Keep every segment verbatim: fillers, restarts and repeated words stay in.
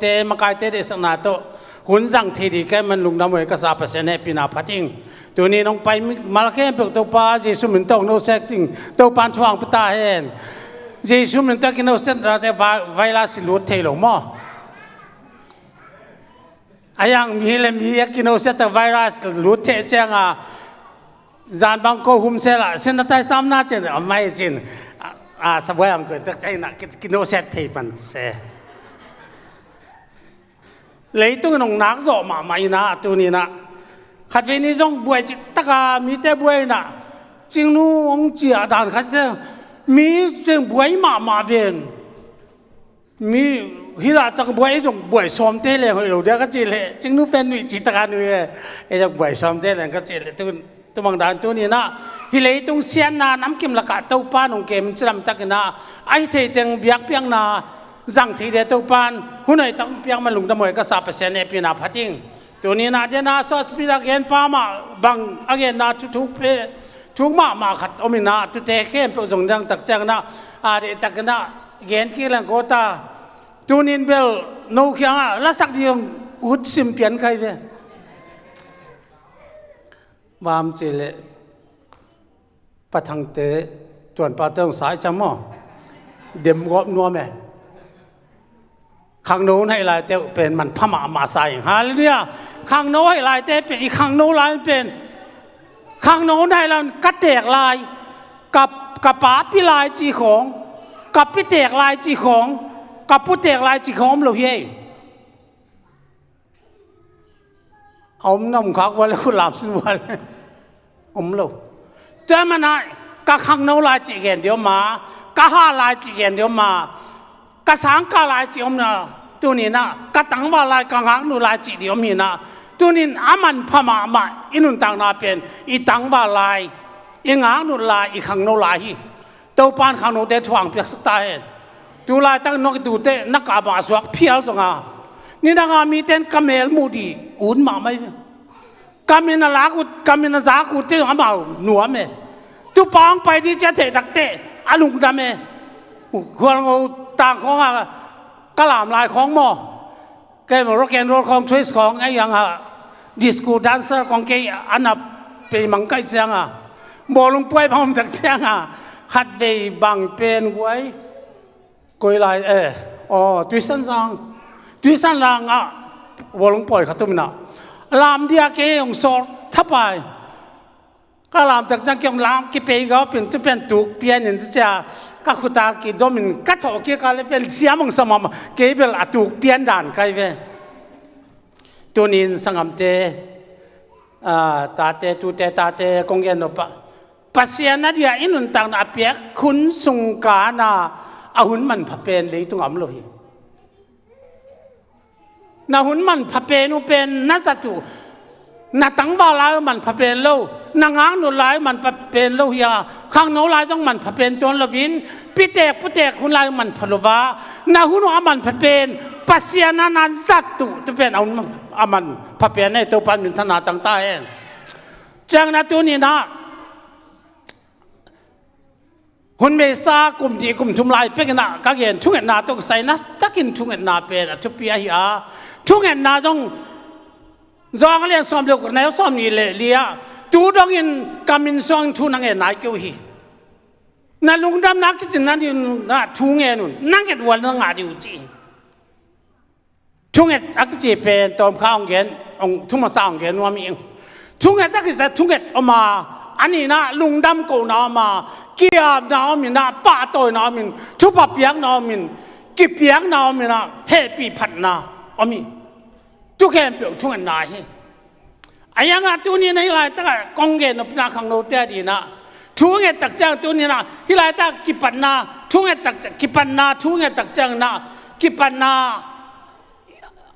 Te makaite deihsakna tawh hun zang thei ding ka hih man lungdam huai ka sa Pasian hehpihna phat ing. Tuni nong pai mal khempeuh Topa Jesu min tawh hong no sek ding Topan thu hong pia ta hen. Jesu min tawh kinosetnate virus i lut thei lo maw? A yang mi le mi a kinoset a virus lut thei cianga zan bang ko hum sela sanitize samna cin a mai cin a sabuai ang ko tak cina kinoset thei pan se. Leitung in hong nak zawh mahmah inah tuni inah khatvei ni zong buai cih taka mite buai inah Cingnu hong ciah dan khat mi cing buai mahmah ven. Mi hila cak buai zong buai sawmte leng hoih lo dia ka cih leh Cingnu pen nuih cih taka nuih e. Ei zong buai sawmte leng ka cih leh tun Tumang dan tuni inah hi leitung siatna namkim lakah Topa nong kem cidam takinah a hi thei teng biakpiakna zang thei dia Topan hun hoih tak piak man lungdam huai ka sa Pasian hehpihna phat ing. Tuni inah dena sawspita genpa mah bang a genna thuthuk pe thuk mahmah khat om inah tute khempeuh zong dang tak cianginah a deih takinah gen kik leng kawta tunin bel no khiangah lasak ding ut sim pian kai ve. Vam ci leh pathangte tuanpate hong sa i cam maw? Dem gawp nuam e. Khangno hun haih laite uh pen manpha mahmah sa ing. Halleluiah. Khangno haih laite pen i khangno lai pen khangno hun haih lai ka teek lai ka, ka papi lai ci khawng ka piteek lai ci khawng ka puteek lai ci khawng om lo hi ei. A om na om khak vua le khulam sin vua le om lo. Tua mana ka khangno lai cih gen dih om a ka ha lai cih gen dih om a ka sangka lai cih om na tuninah ka tangval lai ka ngaknu lai cih dih om hinah tunin a manpha mahmah i nuntakna pen i tangval lai i ngaknu lai i khangno lai hi. Topan khangnote thuang piaksak ta hen. Tu laitak nok i tute na kah mah suak phial zonga nidanga miten ka mel muh dih un mahmah hi. Ka min a lak uh ka min a zak uh te amau nuam e. Tupa hong pai dih cia theih takte a lungdam e. Hualngo tang khawnga ka lam lai khawng maw? Kei maw rock and roll khawng twist khawng ei ang ha disco dancer khawng kei a na pei mang kai cianga bawlung puai bang om tak cianga khatvei bang pen guai koi lai e. Aw tuisan zang tuisan langah bawlung puai khat um inah lam dia kei hong sawl thapai. Ka lamtak ciang kiong lam kipei gawpin tu pen tuk pianin cia ka khuta kidomin ka thawh kik a le pen siam hong sa mahmah kei bel a tuk pian dan kai ve. Tunin sangamte tate tute tate kong gen nopah Pasian a dia i nuntakna a piak khun sungkana a hun manpha pen leitungah om lo hi. Na hun manpha pen uh pen na zat uh na tangval lai uh manpha pen lo na ngaknut lai uh manpha pen lo hi a khangno lai zong manpha pen tuan lovin pitek putek hun lai uh manpha lova na hun uh a manpha pen Pasian a na zat uh tu pen a hun a manpha pen ei Topan minthana tangta hen. Ciang na tuninah hun meisa kum nih kum thum lai pekinah ka gen thungetna tawh kisai na takin thungetna pen a thupi ahi a thungetna zong zawng a lian sawm leu neu sawm nih le li-ah tu dongin ka min suangin thu na ngen nai kei uh hi. Na lungdamna kicin na dinah thu ngen un na nget ual na ngah dih uh ci. Thunget a kici pen tawmkha hong gen hong thumasa hong gen nuam hi ing. Thunget a kici thunget om a a nihna lungdam kohna om a ki-apna om inah pahtawina om in thupha piakna om in kipiakna om inah hehpih phatna om hi. Tu khempeuh thungetna hi. A yangah tunin a hi laitakah kong gen nopna khangnote a dinah thu nget tak ciang tuninah hi laitak kipatna thu nget tak ciang kipatna thu nget tak cianginah kipatna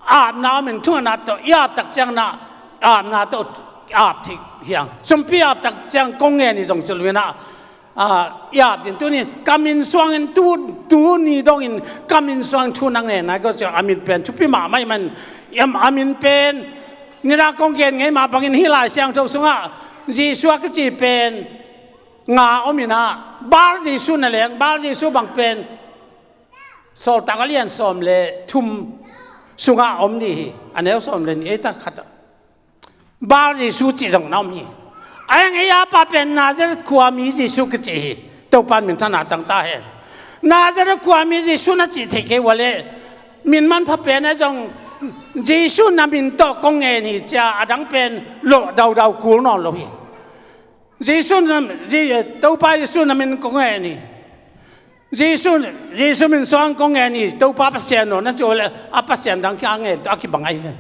apna om in thungetna tawh i ap tak cianginah apna tawh ap thei hiang sumpi ap tak ciang kong ngen i zong ci luinah i ap din tuni ka min suangin tu ni dongin ka min suangin thu na ngen nai ko ciang a min pen thupi mahmah i man a min pen nidang kong gen ngei mah bangin hih Lai Siangtho sungah Jesu a kici pen nga om inah Bar Jesu na leng Bar Jesu bang pen Sawltak a lian sawm le thum sungah om dih hi. A neu sawm le nih ei tak khat ah Bar Jesu cih zong na om hi. A eng ei a pa pen Nazareth khuami Jesu kici hi. Topan minthanna tangta hen. Nazareth khuami Jesu na cih theih kei ua leh min manpha pen a zong Jesu na min tawh kong ngen hi cia a dang pen lawh daudau kul nawn lo hi. Jesu na, Je-, Topa Jesu na min kong ngen hi. Jesu, Jesu min suang kong ngen hi, Topa Pasian aw na ci uh leh a pasian dang kia ngen tawh a kibang ahi ve.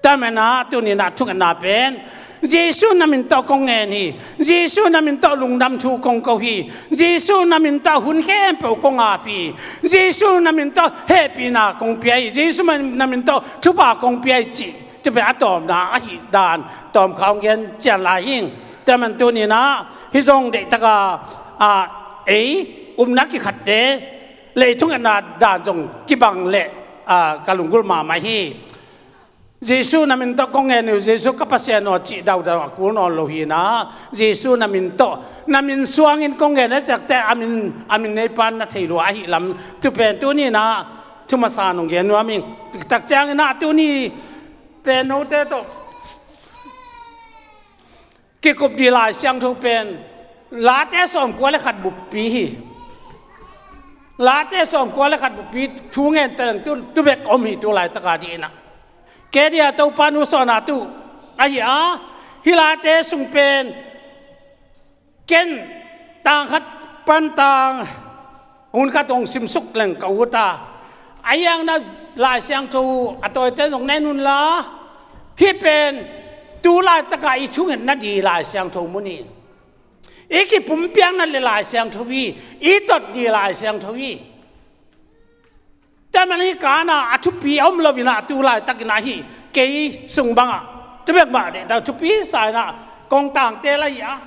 Tua manin ah tuni-in ah thungetna pen Jesu na min tawh kong ngen hi. Jesu na min tawh lungdam thu kong ko hi. Jesu na min tawh hun khempeuh kong ap hi. Jesu na min tawh hehpihna kong pia hi. Jesu na min tawh thupha kong pia hi cih tu pen a tawpna ahi dan tawmkha hong gen cian lai hing. Tua manin tuni-in ah hih zong deihtak a, a, ei upna kikhatte leh thungetna dan zong kibang leh, a, ka lunggulh mahmah hi. Jesu na min tawh kong ngen uh, Jesu ka Pasian aw cih daudau a kul nawn lo hi-in ah Jesu na min tawh, na min suangin kong ngen a ciakte a min, a min neipan na thei lua ahi lam tu pen tuni-in ah thu masa nong gen nuam ing. Tak ciangin ah tuni pen note tawh kikup dih Lai Siangtho pen Late sawmkua le khat buppi hi. Late sawmkua le khat buppi thu ngen teng tu, tu bek om hi tu laitak a dih in ah. Kei dia Topa nu sawna tu ahi a, hih Late sung pen ken tang khat pan tang hun khat hong simsuk leng ka ut a. A hiang na Lai Siangtho a tawite zong na en un la, hih pen tu laitak a i thungetna dih Lai Siangtho mun hi. I kipumpiakna le Lai Siangtho hi, i tot dih Lai Siangtho hi. Tua manin hih kana a thupi a om lo-in ah tu laitakin ah hih kei sung bangah tu bek mah deihtak thupi sa-in ah kong tangtel ahi a.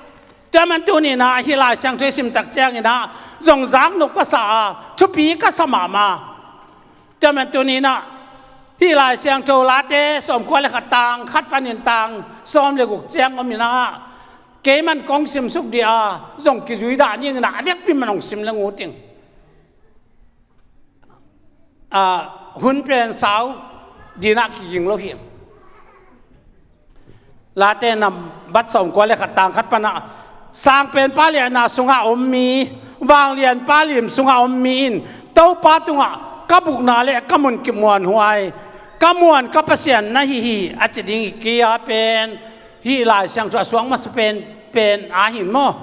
Tua manin tuni-in ah hih Lai Siangtho i sim tak ciangin ah zong zak nop ka sa a, thupi ka sa mahmah. Tua manin tuni-in ah hih Lai Siangtho Late sawmkua le khat tang khat panin tang sawm le guk ciang om in ah kei man kong simsuk dih a, zong kizui dah ning in ah a vekpi man hong sim leng ut ing. A, hun pen sau dih in ah kiging lo hi. Late nambat sawmkua le khat tang khat pan ah, Sangpenpa lianna sungah om mi, Vanglianpa lim sungah om mi in Topa tungah ka bukna le ka munkip muanhuai, ka muan ka Pasian na hi hi a ci ding hi. Kei a pen hih Lai Siangtho a suang masa pen, pen a hin maw?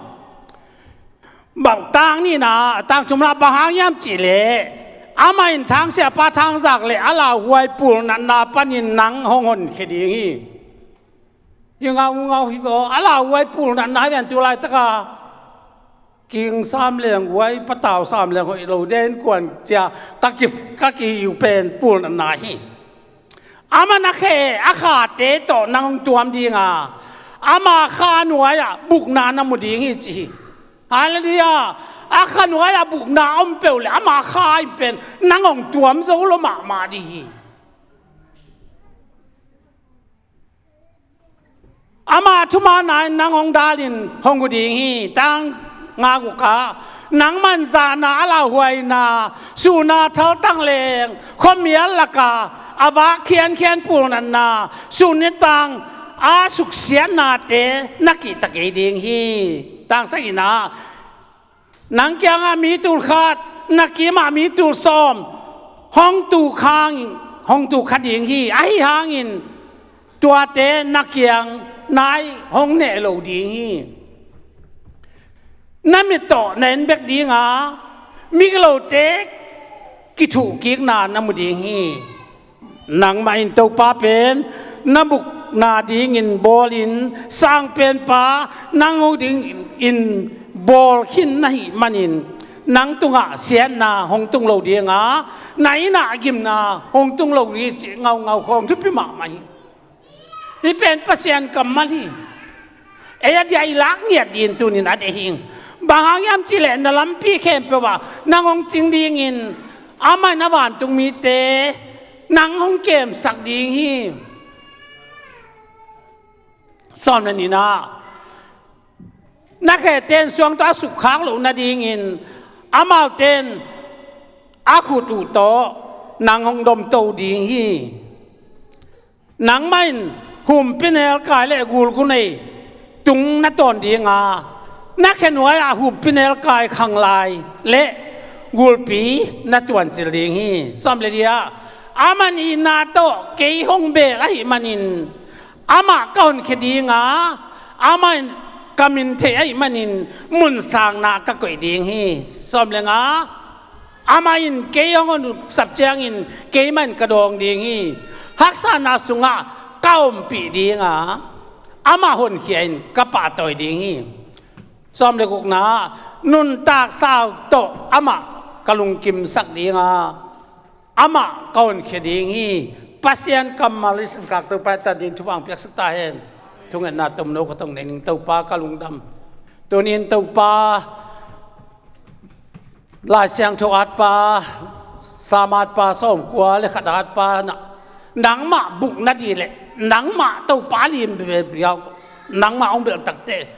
Bang tang nihna, tang thumna bang hang hiam cih leh amah in thangsiahpa thangzak le a lauhuai pulnatna panin nang hong honkhia ding hi. Hi ngaungau hi ko, a lauhuai pulnatna hi ven tu laitaka. King sam leng huai, patau sam leng hoih lo den kuan cia ka ki, ka kihiu pen pulnatna hi. Amah na khe a khate tawh nang hong tuam dinga, ama kha nuai-ah bukna na mu ding hi ci hi. Halleluiah. A kha nuai-ah bukna a om peuh le ama kha in pen nang hong tuam zo lo mahmah dih hi. Ama thumaanna in nang hong dalin hong gu ding hi. Tang nga guk ah, nangman zahna a lauhuaina, suhna thaltang leng khuamial laka a vak khiankhian pulnatna, sun ni tang a suksiatnate na kihta kei ding hi. Tang sagihna, nang kiangah mi tul khat, na kimah mi tul sawm hong tuk hangin, hong tuk kha ding hi. Ahi hangin tuate na kiang nai hong neh lo ding hi. Na mit tawh na en bek dinga, migilote kithuhkikna na mu ding hi. Nangmah in Topa pen na bukna dingin bawlin, sangpenpa nang hong dingin bawl khin na hih manin, nang tungah siatna hong tung lo dinga, na innah gimna hong tung lo ding cih ngaungau khawng thupi mahmah hi. Hih pen Pasian kammal hi. Ei a dia i lak ngiat ding tunin a deih hing. Bang hang hiam cihleh na lampi khempeuh ah nang hong cing dingin, amah in a vantung mite nang hong kemsak ding hi. Sawm le nihna, na khete in suang tawh a sukkhak loh nadingin amaute in a khut uh tawh nang hong domto ding hi. Nangmah in humpinelkai le gulgunei tung na tawn ding a, na khe nuai-ah humpinelkai khanglai le gulpi na tuancil ding hi. Sawm le li-ah, amah in itna tawh kei hong bel ahih manin amah ka honkhia ding a, amah in ka min thei ahih manin mun sangna ka koih ding hi. Sawm le nga, amah in kei hong honsap ciangin keimah in ka dawng ding hi. Haksatna sungah ka ompih ding a, amah honkhia in ka pahtawi ding hi. Sawm le gukna, nuntak sau tawh amah ka lungkimsak ding a, amah ka honkhia ding hi. Pasian kammal i simkhak Topa in tan ding thupha hong piaksak ta hen. Thungetna tomno ka tong nei ning Topa ka lungdam. Tunin Topa, Lai Siangtho atpa, Sam atpa sawmkua le khat atpa na, nangmah bukna dih le nangmah Topa lim biau, nangmah hong belh takte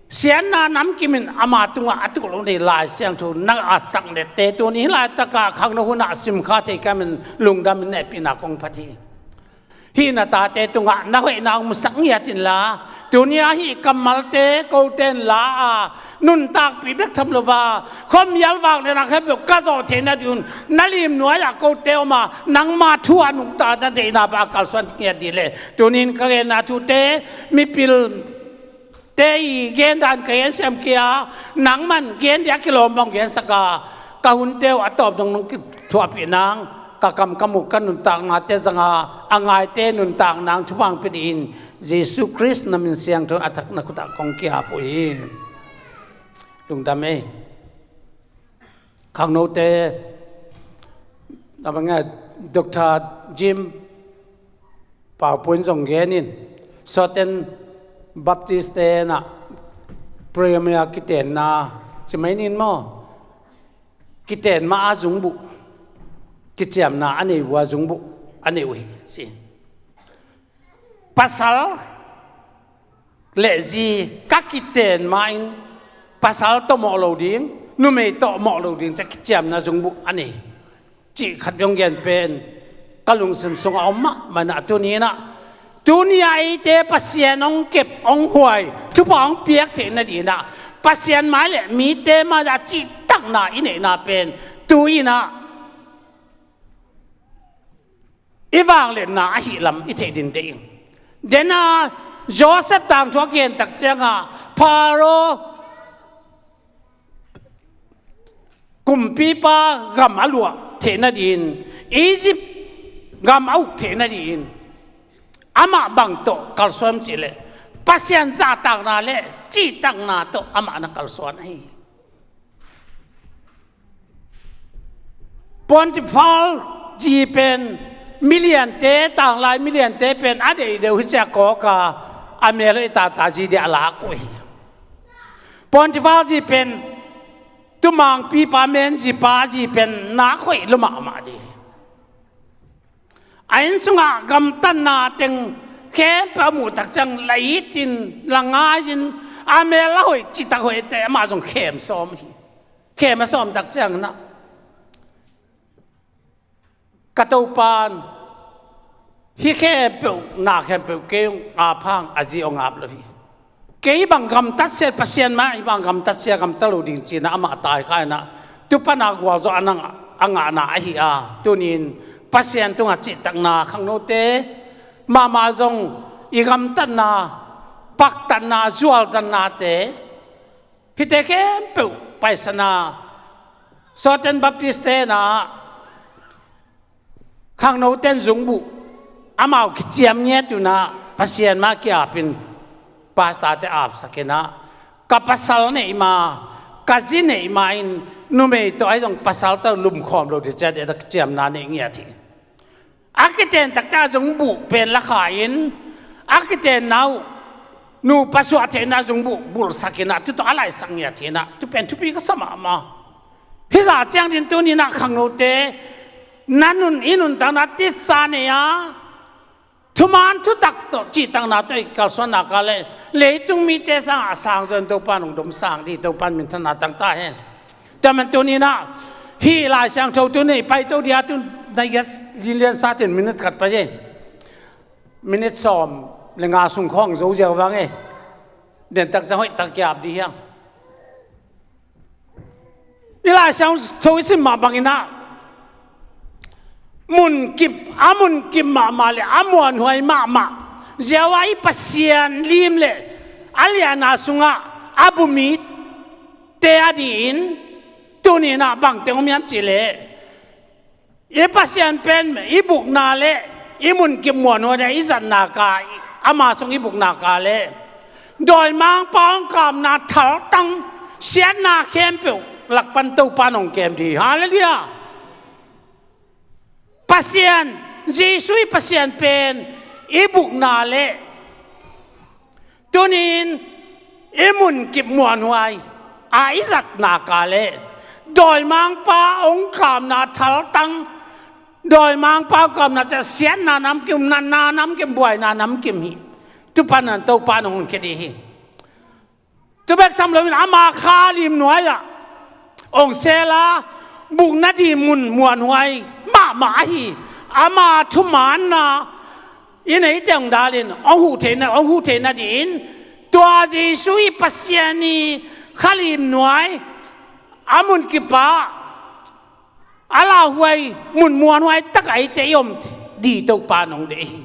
siatna namkimin ama tungah a tuk lo nei Lai Siangtho na atsak nette tuni hih laitakah khangno hunah simkha thei kamin lungdamin nehpihna kong phat hi. Hih na tate tungah na hoihna hong musak ngiat inla, tuni-ah hih kammalte kote in la a, nuntakpih bek tham lo a, khuamial vak le nak hepeuh ka zawh theihna ding un na lim nuai-ah kote om a, nangma thu a nungta na deihna bang a kalsuan ngiat dih le, tunin ka genna thute mipil te i gendan ka gensiam kei a, nangman gen dia kilawm bang gensak a, ka hunte uh a tawp dong nong kithuahpih nang, ka kam ka muk ka nuntaknate zang a, a ngaite nuntak nang thupha hong pia dih in, Jesu Khrist na min siangtho a thak na khutah kong ki-ap uh hi. Lungdam ei. Khangnote, a bang a, Doctor Jim Paupuin zong gen in, Southern Baptist te na premier kitenna ci mai nin maw? Kiten ma a zungbuh, kiciamna a nei uh a zungbuh a nei uh hi ci. Pasal le zi ka kiten ma-in pasal tawh mawh lo ding, numei tawh mawh lo ding ci a kiciamna zungbuh a nei cih khat hong gen pen ka lungsim sungah om mahmah inah, tuni inah, tuni a eite Pasian hong kep hong huai thupha hong piak theih nadinah Pasian mai le mite mai-ah cihtakna i neihna pen tu inah i vangliatna ahi lam i theih ding deih ing. Dena Joseph tangthu a gen tak ciangah Pharaoh kumpipa gam a luah theih nadin, Egypt gam a uk theih nadin amah bang tawh kalsuan cih leh Pasian zahtakna le cihtakna tawh amah na kalsuan ahi. Pontifal zi pen miliante, tanglai miliante pen a deih deuh hi cia kawka a mel hoih tata zi dia a lak uh hi. Pontifal zi pen tumangpipa menzipa zi pen nak hoih lua mahmah dih hi. A inn sungah gamtatna teng khempeuh a muh tak ciang la itin la ngai-in a mel a hoih citak hoihte amah zong khem sawm hi. Khem a sawm tak cianginah ka Topan hih khempeuh na khempeuh kei ung ap hang a zi ong ap lo hi. Kei bang gamtat sia Pasian mah hih bang gamtat sia gamta lo ding cinah amah taikha inah tupana gualzawh a ngahna ahi a, tunin Pasian tungah cihtakna khangnote mahmah zong i gamtatna, paktatna, zualzannate hihte khempeuh paisana Southern Baptist tenah khangnoten zungbuh amau kiciam ngiat unah Pasian ma ki-apin pastate apsakinah ka pasal neih ma, ka zi neih ma in numei tawh ahi zong pasal tawh lumkhawm lo dih ciat eta kiciamna neih ngiat hi. A kiten takte a zungbuh pen lakha in a kitenna uh nupa suah theihna zungbuh bulhsakinah tu tawh a laihsak ngiat hinah tu pen thupi ka sa mahmah. Hih zah ciang din tuninah khangnote na nun i nuntakna titsa nei a thuman thutak tawh cihtakna tawh i kalsuanna ka le leitung mite sangah a sang zon Topa nong dom sang dih Topa minthanna tangta hen. Taman tuninah hih Lai Siangtho tuni paito dia tun Na iat linlian satin minit khat pai e. Minit sawm le nga sung khawng zo ziau vang e. Den tak ciang hoih tak kiap dih hiang. I Lai Siangtho i sim mah bangin ah, munkip, a munkip mahmah le a muanhuai mahmah, ziau a i Pasian lim le a liahna sungah a bu mite a dihin, tuni-in ah bangteng om hiam cih leh, i Pasian pen i bukna le i munkip muanhuai le i zatna ka, ama sung i bukna ka le dawimangpa hong kamna thaltang, siatna khempeuh lakpan Topa in hong kem dih hi. Halleluiah. Pasian, Jesu i Pasian pen i bukna le tuni-in i munkip muanhuai a i zatna ka le dawimangpa hong kamna thaltang, dawimangpa hong kamna ciah siatna namkim, natna namkim, buaina namkim hi. Tupan an Topa in hong hun khia dih hi. Tu bek tham loin ama kha limnuai-ah hong sel a, bukna ding mun muanhuai mahmah ahi ama thumaanna i neite hong dalin hong huh theihna, hong huh theihna dingin tua Jesu i Pasian i kha limnuai a munkip a a lauhuai, mun muanhuai takah eite i om ding Topa in hong deih hi.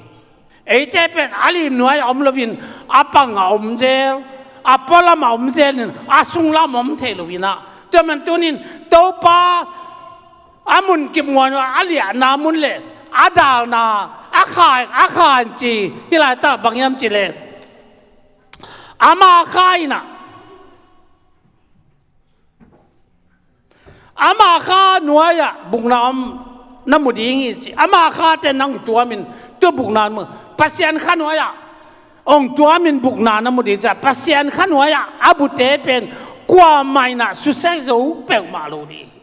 Eite pen a limnuai a om loin a pang a om zel, a pualam a om zelin a sunglam a om thei loin ah, tua man tunin Topa a munkip muanhuai a liahna mun le a dalna a kha, a kha in ci hi. Laitak bang hiam cih leh, ama kha in ah, ama kha nuai-ah bukna om na mu ding hi ci. Ama khate na hong tuamin tua bukna mu. Pasian kha nuai-ah hong tuamin bukna na mu ding ci. Pasian kha nuai-ah a bute pen kuamah in ah susia zo peuhmah lo ding hi.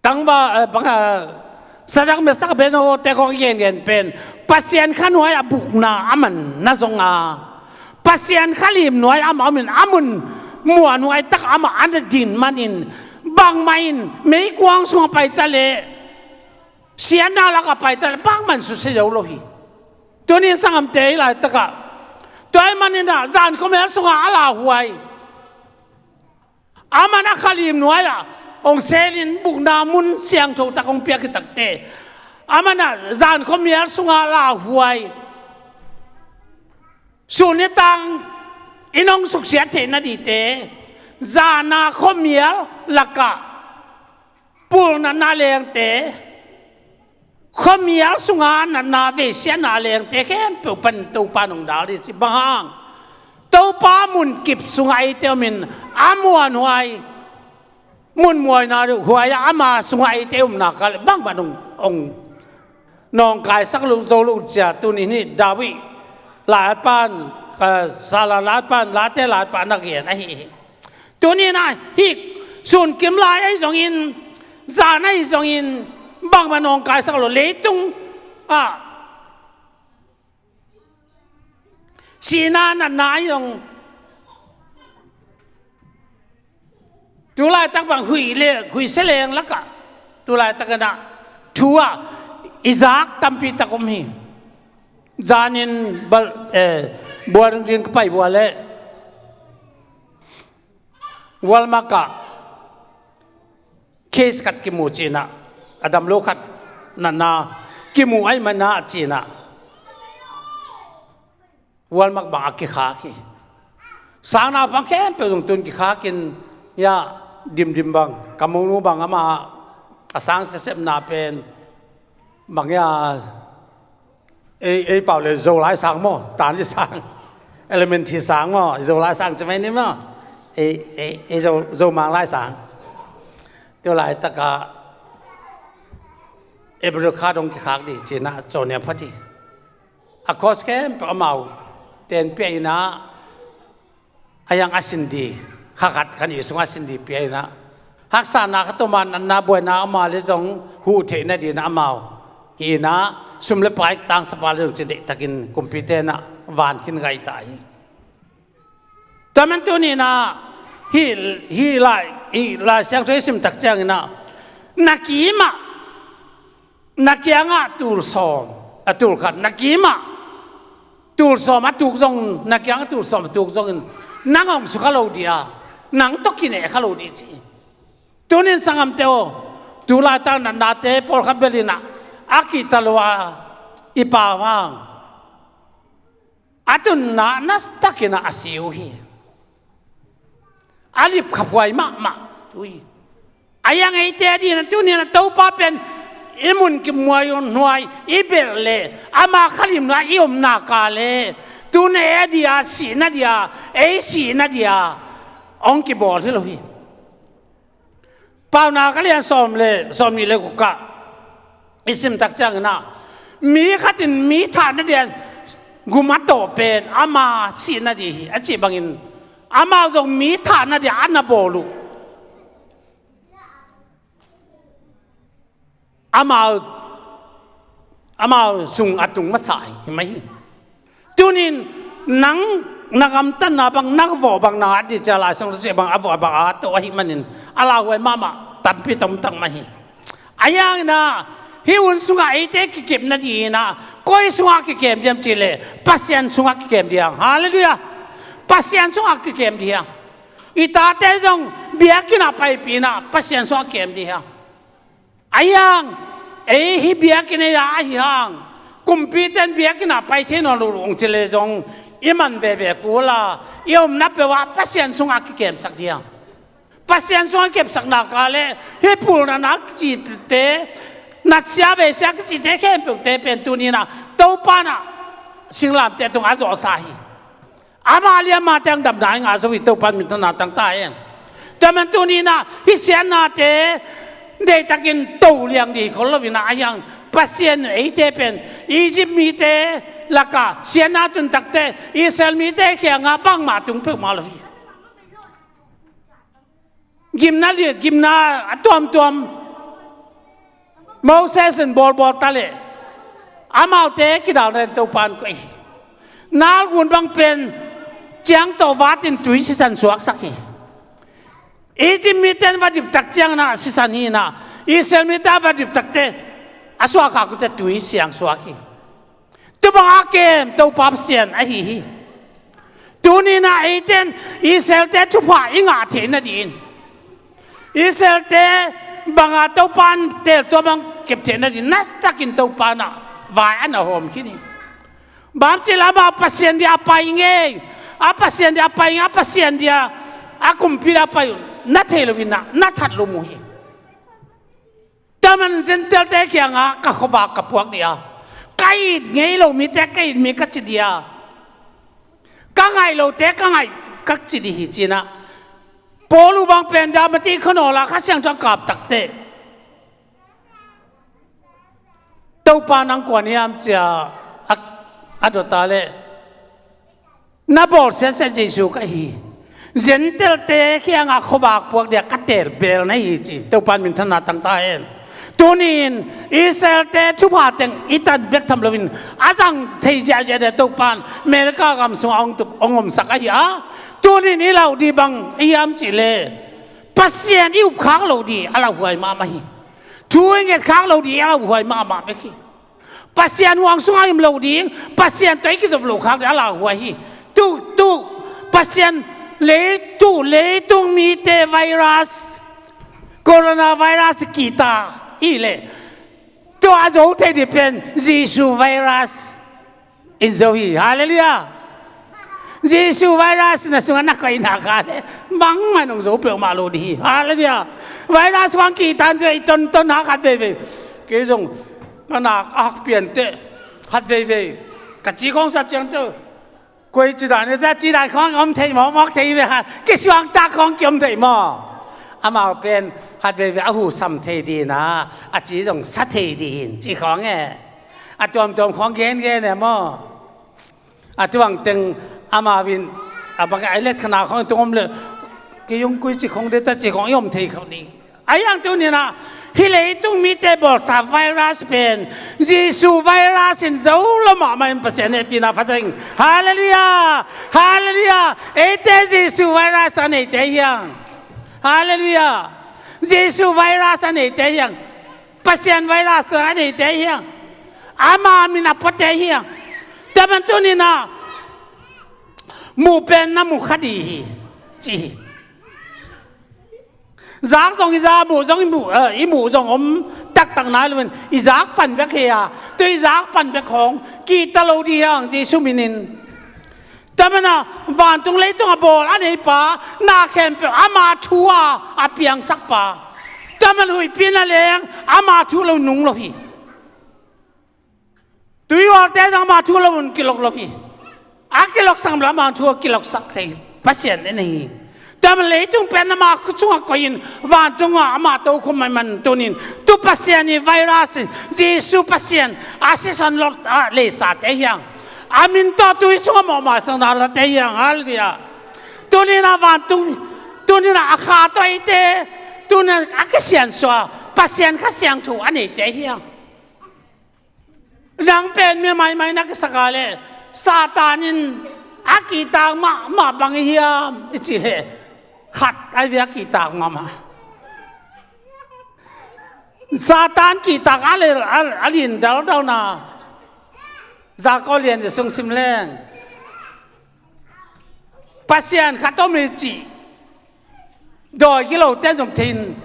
Tangba, eh, bang, eh, Sadrak, Mesak, Abednego te khawng i gengen pen Pasian kha nuai-ah bukna a man na zong a, Pasian kha limnuai-ah amah omin a mun muanhuai takah amah a na din manin bangmah in meikuang sungah pai ta leh, siatna lakah pai ta leh bangmah in susia zo lo hi. Tuni sanggamte i laitakah, tua ahih manin ah zan khuamial sungah a lauhuai, aman a kha limnuai-ah hong selin bukna mun siangtho tak hong piak hi takte, aman ah zan khuamial sungah lauhuai, sun le tang in hong suksiat theihna dingte, zan a khuamial lakah pulnatna lengte, khuamial sunga natna veisiatna lengte khempeuh pan Topa in hong dal ding ci. Bang hang? Topa munkip sungah eite omin a muanhuai, mun muanhuai-ah ama sungah eite omna ka le bangmah hong, hong nawngkaisak lo zo lo cia. Tuni-in hih David laipa in, eh, Salah laipa in, Late laipa in na gen ahi hi. Tuni-in ah hih sunkim lai ahi zongin, zan ahi zongin, bangmah nawngkaisak lo, leitung ah sihna natna ahi zong, tu laitak bang huih le, huih seleng lakah tu laitak in ah thu ah i zak tampi tak om hi. Zanin bal, eh, bual ringring ka pai bual leh Walmart ah case khat kimu ci-in ah, a dam lo khat natna kimu ahih manin ah ci-in ah Walmart bang a kikhak hi. Sang naupang khempeuh zong tun kikhakin, ya, Dimdim bang, ka monu bang, amah a sang sepsepna pen bang, ya, ei, ei pau le Zolai sang maw, Tanli sang, Elementary sang maw, Zolai sang ci mai ni maw, ei, ei, ei Zo, Zomang lai sang. Tua laitakah April kha dong kikhak ding ci-in ah cawniam pha ding. A cost khempeuh amau ten pia in ah, a yang a sin ding, kha khat kha nih sung a sin ding pia in ah, haksatna khat om a, natna buaina om a leh zong huh theihna dingin ah amau hi in ah, sum le pai tangsapa leh zong ci deihtakin kumpite in ah van khin ngaih ta hi. Tua man tuni-in ah hih, hih lai, hih Lai Siangtho i sim tak ciangin ah, Na kimah, na kiangah tul sawm, a tul khat, na kimah tul sawm a tuk zong, na kiangah tul sawm a tuk zongin nang hong sukha lo dih a, nang tawh kineh kha lo dih ci. Tunin sanggamte aw, tulaitak natnate pawlkhat bel in ah a kihta lo a i pau hang a tunna nastakin ah a si uh hi. A lipkhaphuai mahmah tu hi. A yang eite a dihna tunin a Topa pen i mun kimuai uh nuai i belh leh ama khalimna i omna ka leh tun ei a dia sihna dia, ei sihna dia hong kibawl hi lo hi. Paunak a lian sawm le sawm nih le guk ah i simtak ciangin ah mi khat in mi thahna dia gum a tawh pen ama sihna dih hi a cih bangin amau zong mi thahna dia a na bawl uh. Amau, amau sung a tung masa hi mai hi. Tunin nang na gamtatna bang, na vawh bang, na at dih cia Lai Siangtho cih bang a vawh bang a to ahih manin a lauhuai mahmah tampi tamtak mah hi. A yang in ah hih hun sungah eite kikepna dih in ah koi sungah kikem diam cih leh Pasian sungah kikem dih hang. Halleluiah. Pasian sungah kikem dih hang. I tate zong biakinn ah paipih in ah Pasian sungah kem dih hang. A yang ei hih biakinn ei a ahi hang kumpite in biakinn ah pai thei nawn lo uh hong ci leh zong i man veve kul a, i omna peuh ah Pasian sungah kikemsak dih hang. Pasian sungah kepsakna ka leh hih pulna na kicite, natsia veisia kicite khempeuhte pen tunin ah Topa in ah singlamteh tung a zawhsa hi. Ama liamma teng damna i ngah zo hi. Topa in minthanna tang ta hen. Tua man tunin ah hih siatnate deihtakin to liang dih khol lo in ah a hiang Pasian in eite pen Egypt mite lakah siatna tun takteh Israel mite kiangah bangmah tung peuhmah lo hi. Gimna lian, gimna a tuamtuam Moses in bawlbawl ta leh amaute kidal ren Topa in koih hi. Nile gun bang pen ciangtawh vatin tui sisan suaksak hi. Egypt mite in va diptak ciangin ah sisan hi in ah Israel mite a va diptakteh a suakkhak uhteh tui siang suak hi. Tua bang a kem Topa Pasian ahi hi. Tunin ah eite in Israelte thupha i ngah theih nadingin Israelte banga Topa in teeltuam bang kep theih nadingin nastakin Topa in ah vai a na hawm khin hi. Bang ci leh amah Pasian dia a pai ngei, a Pasian dia a pai ngei, a Pasian dia a kumpi dia a pai uh na thei lo in ah na that lo mu hi. Tua man Gentile-te kiangah ka khuavak ka puak dih a, ka it ngei lo mite ka it mi ka ci dih a, ka ngaih lote ka ngaih ka ci dih hi ci-in ah. Paul uh bang pen Dalmati khuanawl ah Kha Siangtho a kap takteh Topa nang kua na hiam ci-a a, a dot a leh na bawlsiasia Jesu ka hi. Gentile-te kiangah khuavak puak dia ka teel beel na hi ci. Topa in minthanna tang ta hen. Tuni-in Israel-te thupha teng i tan bek tham loin a zang thei ziahziah dia Topa in America gam sungah hong tup, hong omsak ahi a. Tuni-in i lauh dih bang hiam cih leh Pasian i upkhak loh dih a lauhuai mahmah hi. Thu i ngetkhak loh dih a lauhuai mahmah bek hi. Pasian huang sungah i om loh ding, Pasian tawh i kizop loh khak ding a lauhuai hi. Tu, tu, Pasian lei, tu, leitung mite virus, coronavirus kihta i leh, tua a zo thei ding pen Jesu virus in zo hi. Halleluiah. Jesu virus na sungah na koih nak leh bangmah in hong zo peuhmah lo ding hi. Halleluiah. Virus huang kihta in zo i tonton hak khat veivei. Kei zong ka nak a hak pian teh khat veivei ka ci khawng sa ciang teh, koi ci dan, ci dan khawng om thei maw, mawk thei ve ha, kisuangtak khawng ki om thei maw. Amau pen khat veivei a husam thei ding a, a ci zong sa thei ding ci khawng e. A tuamtuam khawng gengen e maw. A tuang teng amau in a bang a i let khana khawng tung om leh kei hong koi ci khawng deta ci khawng i om thei khawng ding. A hiang tuni-in ah hih leitung mite bawlsa virus pen Jesu virus in zo lo mahmah in Pasian hehpihna pha teng. Halleluiah. Halleluiah. Eite Jesu virus a neite hiang. Halleluiah. Jesu virus a neite hiang. Pasian virus a neite hiang. Ama min a puate hiang. Tua man tuninah muh pen na muh kha dih hi, ci hi. Zak zong i za, muh zong i muh, eh, i muh zong om taktak nai loin i zak pan bek hi a, tua i zak pan bek hong kihta lo dih hiang Jesu minin. Tua mana vantung leitung a bawl a neipa, na khempeuh ama thu a a piangsakpa. Tua man huihpi na leng ama thu lo nung lo hi. Tuihualte zong ama thu lo un kilok lo hi. A kiloksak lo ama thu a kiloksak thei Pasian en hi. Tua man leitung pen ama khut sungah koihin vantungah ama tokhom mai man tunin tu Pasian i virus in Jesu Pasian a sisan lot a leisate hiang. A min tawh tui sungah mawhmai sang dalate hiang. Halleluiah. Tuninah vantung, tuninah a kha tawh eite, tuninah a kisiansuah Pasian Kha Siangtho a neite hiang. Nang pen mi maimai na kisak a leh Satan in a kihtak mahmah bang i hiam i cih leh khat ai ve a kihtak mahmah. Satan kihtak a le a, a lin daldalna. Jakob lian i sung sim leng Pasian khat om hi cih dawi kilote zong thei-in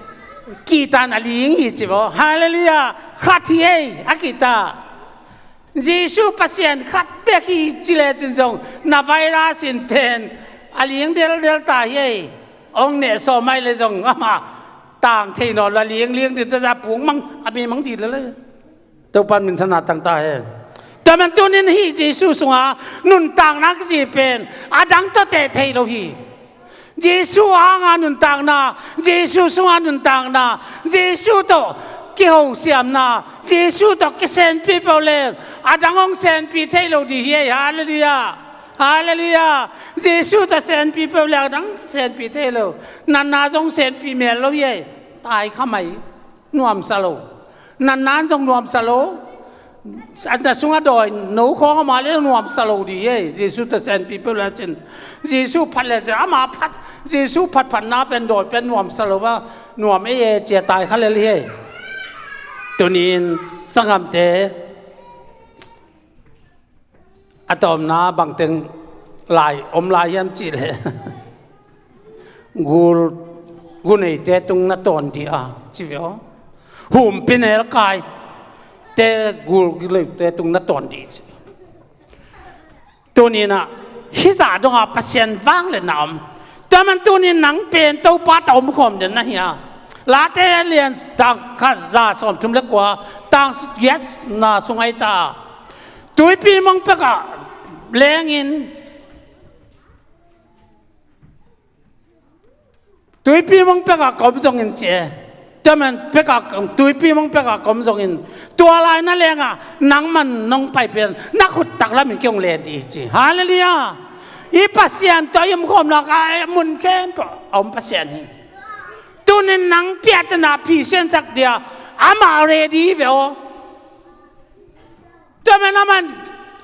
kihtan a ling hi ci vaw. Halleluiah. Khat hi ei a kihta. Jesu Pasian khat bek hi ci lecin zong na virus in pen a ling deldel ta hi ei. Ong neh sawm mai le zong ama tang thei nawn lo a ling ling din caca puk mang a mi mang dih lele. Topan minthanna tangta hen. Tua man tunin hih Jesu sunga nuntakna kici pen a dang tawh teh thei lo hi. Jesu hanga nuntakna, Jesu sunga nuntakna, Jesu tawh kihosiamna, Jesu tawh kisenpi peuh leng a dang hong senpi thei lo dih hi ei. Halleluiah. Halleluiah. Jesu tawh senpi peuh leng a dang senpi thei lo. Natna zong senpi mel lo hi ei. Tai kha mai. Nuamsa lo. Natna in zong nuamsa lo. Na sungah dawi no khawng ama le nuamsa lo dih ei. Jesu tawh senpi peuh lecin Jesu phat lecin ama phat, Jesu phatphatna pen dawi pen nuamsa lo a nuam ei e cia tai kha lel hi ei. Tunin sanggamte a tawmna bangteng lai om lai hiam cih leh gul guneite tung na tawn dih a ci ve aw. Humpi nelkaite gul guneite tung na tawn dih ci. Tuninah hizah donga Pasian vangliatna om. Tua man tunin nang pen Topa tawh omkhawm den na hi a. Late lian tang khat za sawmthum le kua tang giatna sung ahi ta. Tuipi mong pekah lengin tuipi mong pekah ka om zongin ci e. Tua man pekah tuipi mong pekah ka om zongin tua lai na lengah nangman nong pai pen na khut taklam in kei hong len dih ci. Halleluiah. I Pasian tawh i omkhawmna ka mun khempeuh a om Pasian hi. Tunin nang piahtana phisiansak dia amah ready ve aw. Tua man a man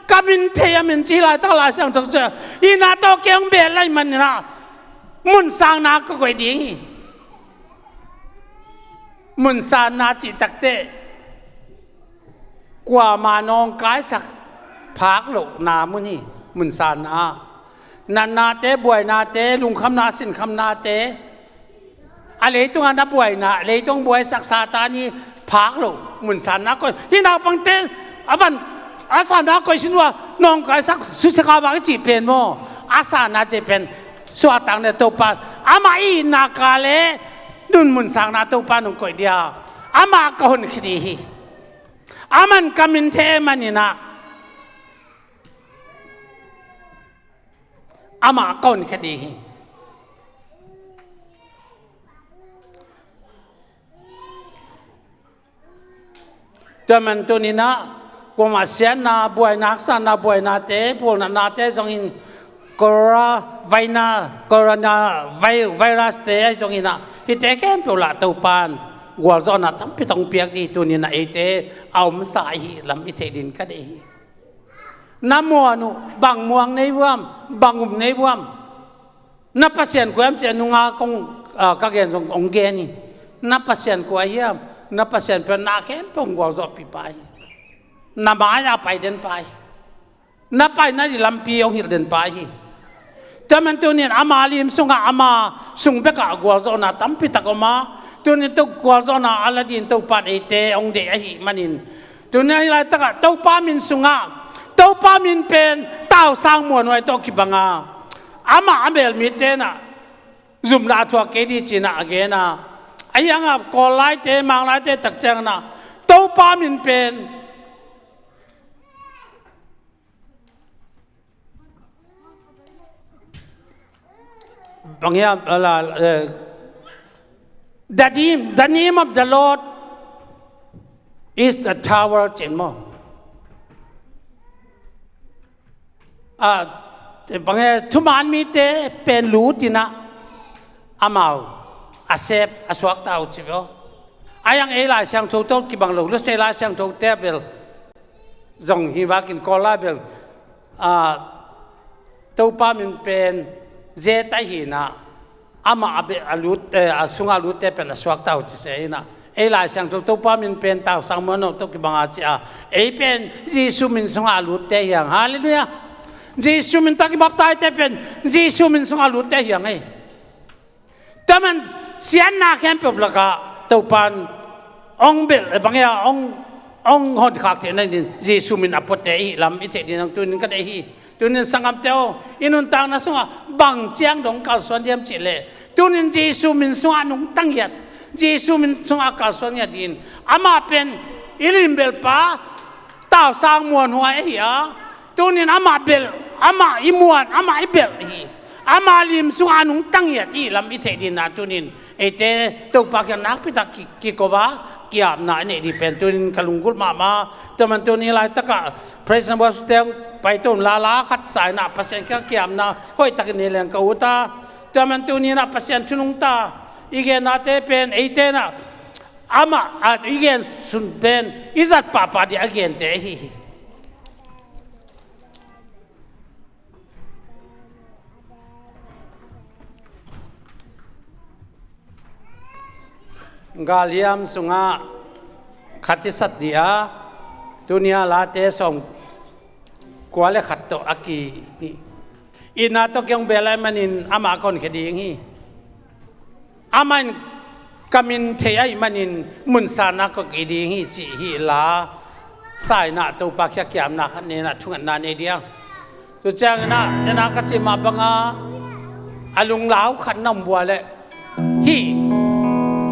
ka min thei a min ci laitak Lai Siangtho cia i na tawh kei hong bel lai maninah mun sanna ka koih ding hi. Mun sanna cih takteh kuama nawngkaisak phak lohna mun hi. Mun sanna natnate, buainate, lungkhamna sinkhamnate, a leitungah na buaina, leitung buaisak Satan i phak lo mun sanna koih. Hih naupangte a van a sanna koih sin uh a nawngkaisak susia kha vak i cih pen maw? A sanna cih pen suahtak ne Topan amah i itna ka le nun mun sanna Topan hong koih dia amah ka honkhia dih hi. Aman ka min thei maninah amah ka honkhia dih hi. Tua man tuninah kuamah siatna buaina, haksanna buainate, pualnatnate zongin corona, vaina, corona vi-, virus te ahi zonginah hihte khempeuh lah Topan gualzawhna tampi tong piak dih tuninah eite a omsa ahi lam i theih din ka deih hi. Na muan uh bang muang nei vuam, bang um nei vuam. Na Pasian kua hiam cih a nunga kong, ah, ka gen zong hong gen hi. Na Pasian kua hiam? Na Pasian pen na khempeuh hong gualzawhpih pa hi. Na mai-ah pai den pa hi. Na paina ding lampi hong hilh den pa hi. Tua man tunin ama lim sungah ama sung bekah gualzawhna tampi tak om a, tunin Topa gualzawhna a la dingin Topa in eite hong deih ahih manin, tunin hih laitakah Topa min sungah, Topa min pen tausang muanhuai tawh kibang a, amah a bel mite in ah zumna a thuak kei ding ci-in ah a gen a, ahi hangah Kawl laite, Mang laite tak ciangin ah Topa min pen bang hiam, ala, eh, the name, the name of the Lord is the tower, ci-in maw. Ah, bang hiam, thuman mite pen lut in ah amau a sep a suakta uh ci ve aw. Ahi hang ei Lai Siangtho tawh kibang lo, Lusei Lai Siangtho te bel zong hi vakin Kawl lai bel, ah, Topa min pen zeta hi in ah, amah a be-, a lut, eh, a sungah lutte pen a suakta uh ci se hi in ah. Ei Lai Siangtho Topa min pen tausang muanhuai tawh kibang a ci a, ei pen Jesu min sungah a lutte hi hang. Halleluiah. Jesu min tawh kibaptizete pen Jesu min sungah a lutte hi hang ei. Tua man siatna khempeuh lakah Topa in hong belh, eh, bang hiam, hong, hong honkhak theihna dingin Jesu min a puate i hih lam i theih dingin tunin ka deih hi. Tunin sanggamte aw, i nuntakna sungah bang ciang dong kalsuan diam cih leh, tunin Jesu min sungah nungta ngiat, Jesu min sungah kalsuan ngiat dingin, amah pen i limbelhpa, tausang muanhuai ahi a, tunin amah belh, amah i muan, amah i belh hi. Ama lim sungah a nungta ngiat i hih lam i theih dingin ah tunin eite Topa kiang nakpi tak ki-, kiko a, ki-apna i neih ding pen tunin ka lunggulh mahmah. Tua man tuni laitakah praise and worship te hong paito un la, la khat sa in ah Pasian kiang ki-apna hoih takin nei leng ka ut a. Tua man tuni in ah Pasian thu nungta i gennate pen eite in ah amah, a, i gen sun pen i zat pahpah ding a gente ahi hi. Galhiam sungah khat i sat ding a, tuni a late sawm kua le khat tawh a ki, itna tawh kihong bel ahih manin amah a honkhia ding hi. Amah in ka min thei ahih manin mun sanna kong kih ding hi cih hih la sa in ah Topa kiang ki-apna khat nei in ah thungetna nei ding a. Tu ciangin ah, dena ka cih mah banga a lunglau khat na om vua leh, hih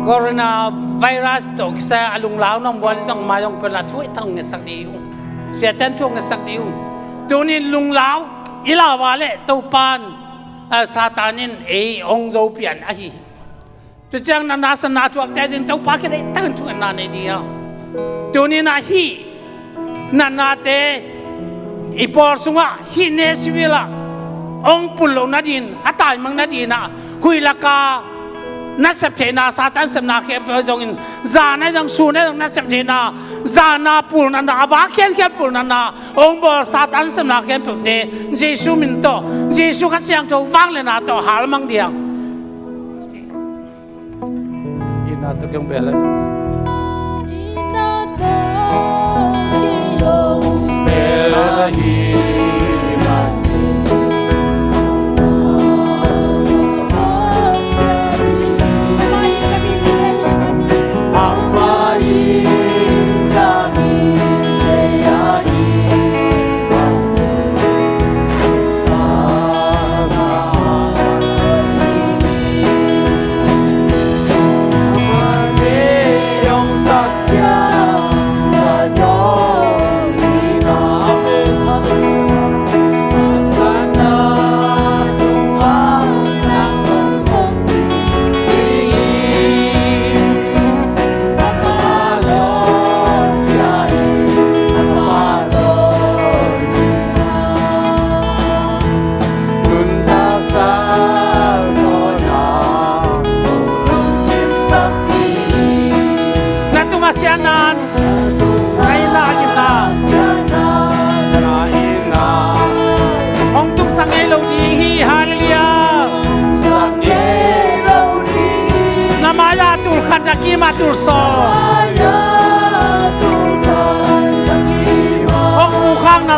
coronavirus tawh kisai a lunglau na om vua leh zong mai zong pen la thu hoih tak hong ngetsak ding hi ung. Siate in thu hong ngetsak ding hi ung. Tunin lunglau i lau a leh Topa in, eh, Satan in ei hong zo pian ahi hi. Tu ciang natna sanna thuakte zin Topa kiang deihtakin thungetna nei ding a. Tunin ah hih natnate i pawl sungah hih Nashville ah hong pul loh nadingin, a taimang nadingin ah huih laka nasep theihna, Satan sepna khempeuh zongin, zan ahi zong sun ahi zong nasep theihna, zan a pul natna, a va khiankhian pul natna hong bawl Satan sepna khempeuhte Jesu min tawh, Jesu Kha Siangtho vangliatna tawh halmang ding. Itna tawh kihong bel e.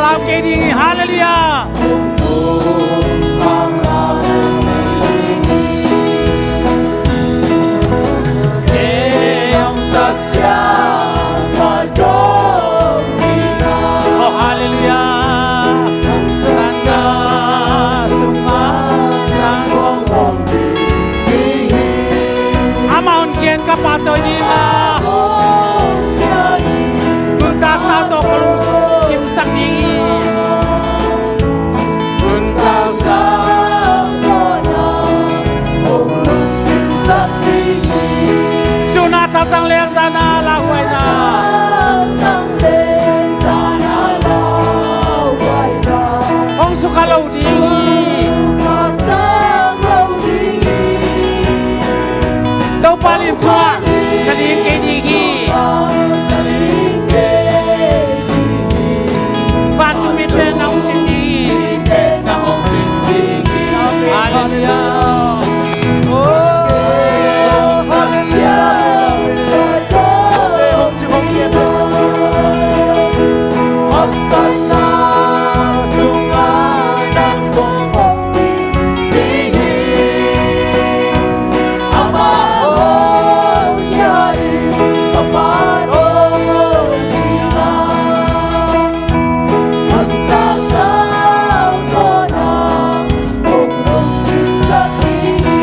Lau kei ding hi. Halleluiah. Oh, halleluiah. Sana sungah nang hong om ding hi. Amah hong gen ka pahtawi ding a, nuntaksa tawh ka lungkimsak ding hi. Nuntaksa tawh nang hong lungkimsak ding hi. Suna thaltang leng zana lauhuaina, hong sukha lo ding hi. Topa lim sungah na ling kei ding hi. Vantung mite na hong cing ding hi. Halleluiah. Oh, halleluiah.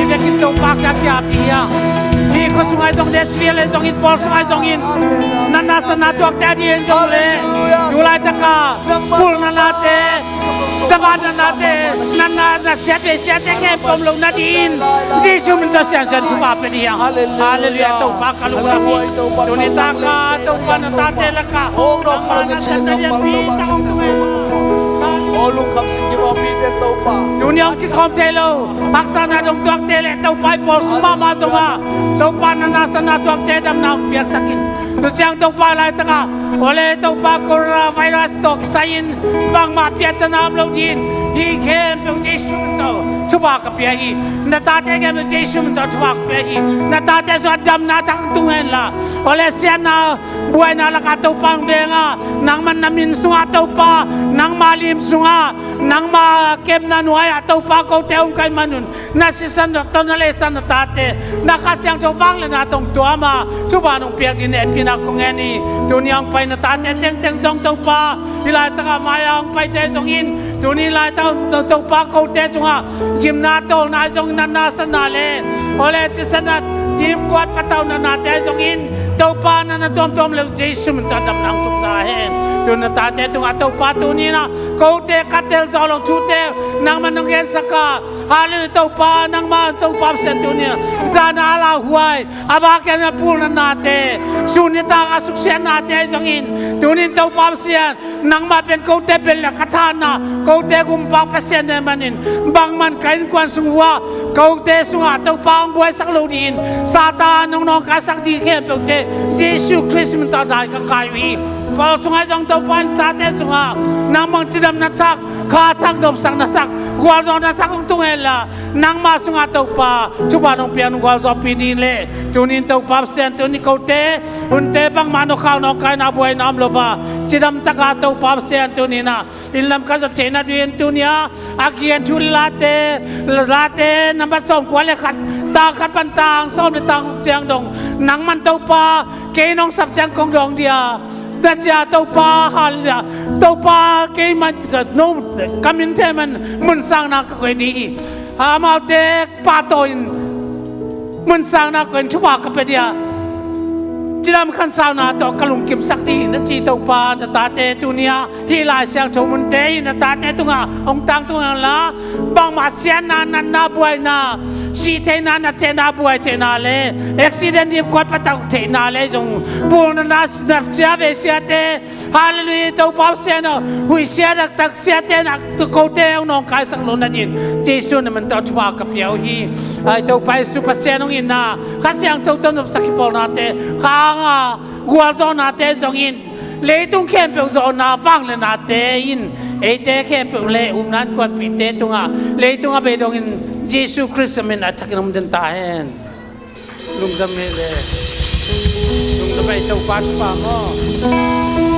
Hih vekin Topa kiang kiapi hi hang. Hih khua sungah zong, Nashville zongin, Paul sungah zongin, natna satna tuakte a ding zong le, tu laitakah pul natnate, Sabbath natnate, natna, na siate, siate khempeuh om lo nadingin Jesu min tawh siansian thupha pia ding hi hang. Halleluiah. Topa ka lungdam hi. Tuni taka Topa na tate lakah hong nawk kha lo na siate lianpi tak hong tung e. Aw lungkham sin kim aw mite Topa. Tuni hong kikhawm thei lo haksatna dong tuakte le Topa i Paul sung mahmah zongah Topa natna satna tuakte damna hong piaksak in. Tuciang Topa laitakah, ole Topa coronavirus tawh kisai-in bangmah piattana om lo dingin hih khempeuh Jesu min tawh thupha ka pia hi. Na tate khempeuh Jesu min tawh thupha ka pia hi. Na tate sungah damna thak tung henla, ole siatna buaina lakah Topa hong veng a, nangman na min sungah Topa, nangma lim sungah, nangma kepna nuai-ah Topa kote om ka hih manun, na sisan tawh na leisan na tate, na Kha Siangtho vangliatna tawh hong tuam a, thupha nong piak dingin hehpihna kong ngen hi. Tuni a hong pai na tate tengteng zong Topa, hih laitakah mai-a hong paite zongin, tuni laitak Topa kote sungah gimna tawlna zong, natna satna le, ole sisan a dimkuat patauh natnate zongin, Topa natna tuamtuam le uh Jesu min tawh damna hong tung ta hen. Tuni na tate tungah Topa tuni-in ah kote ka tel zawh loh thute nangman nong gensak a, Halleluiah Topa, nangmah Topa Pasian tuni-in zan a lauhuai, a vak hiam a pul natnate, sun nitak a suksiatnate ahi zongin, tuni-in Topa Pasian, nangmah pen kote belh le ka thahatna, kote gumpak Pasian na hih manin, bangmah ka innkuan sung uh ah, kote sungah Topa hong buaisak lo dingin, Satan hong nawngkaisak ding khempeuhte, Jesu Khrist min tawh dai ka kai uh hi. Paul sungah zong Topa in tate sungah nangmah cidamna thak, kha thak, nopsakna thak, gualzawhna thak hong tung henla, nangmah sungah Topa thupha nong piak, nong gualzawhpih ding le, tuni-in Topa Pasian tuni kote hunte bangmah nawkkhau nawngkaina buaina om lo a, cidam taka Topa Pasian tuni-in ah inn lam ka zot theihna dingin tuni-a a kigen thu late, late nambat sawmkua le khat, tang khat pan tang sawm le tang ciang dong, nangman Topa kei nong sap ciang kong dawng ding a, na ci a Topa, Halleluiah, Topa keimah ka no, ka min thei man mun sangna ka koih ding hi. Amaute pahtawi-in mun sangna koih-in thupha ka pia ding a, cidam khansauna tawh ka lungkimsak ding hi, na ci Topa, na tate tuni-a hih Lai Siangtho munte hi, na tate tungah hong tangtung henla, bangmah siatna, natna, buaina, sih theihna, na theihna, buai theihna le accident dimkuat patauh theihna le zong, pul natna, na sia vei siate, Halleluiah, Topa Pasian aw, huih sia taktak siate na kote hong nawngkaisak loh nadingin Jesu na min tawh thupha ka pia uh hi. Ai Topa Jesu Pasian hong itna, Kha Siangtho tawh nopsak kipawlnate, khang a gualzawhnate zongin, leitung khempeuh zawhna vangliatnate in eite khempeuh le upna innkuanpihte tungah leitung a bei dongin Jesu Khrist min a thakin hong den ta hen. Lungdam hi le. Lungdam hi Topa thupha maw.